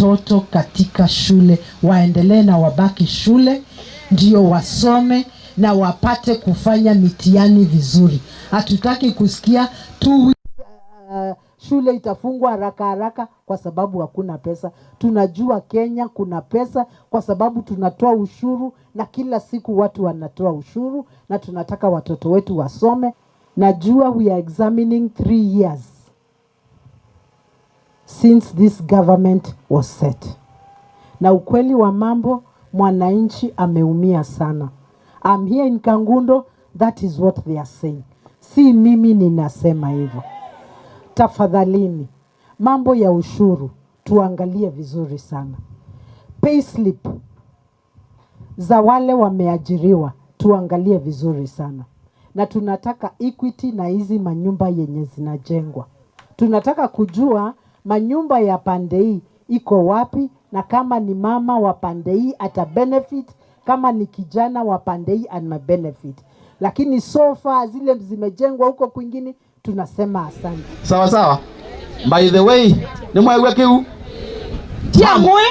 Watoto katika shule waendelee na wabaki shule, ndio wasome na wapate kufanya mitihani vizuri. Hatutaki kusikia tu shule itafungwa haraka haraka kwa sababu hakuna pesa. Tunajua Kenya kuna pesa kwa sababu tunatoa ushuru na kila siku watu wanatoa ushuru na tunataka watoto wetu wasome. Najua we are examining 3 years since this government was set. Na ukweli wa mambo, mwananchi ameumia sana. I'm here in Kangundo, that is what they are saying. Si mimi ninasema hivyo. Tafadhalini, mambo ya ushuru tuangalie vizuri sana. Payslip za wale wameajiriwa tuangalie vizuri sana, na tunataka equity na hizi manyumba yenye zinajengwa. Tunataka kujua manyumba ya pande hii iko wapi, na kama ni mama wa pande hii ata benefit, kama ni kijana wa pande hii ana benefit. Lakini so far zile zimejengwa huko kwingine, tunasema asante. Sawa sawa. By the way, nĩ mwaigua kĩu? Tiangwe.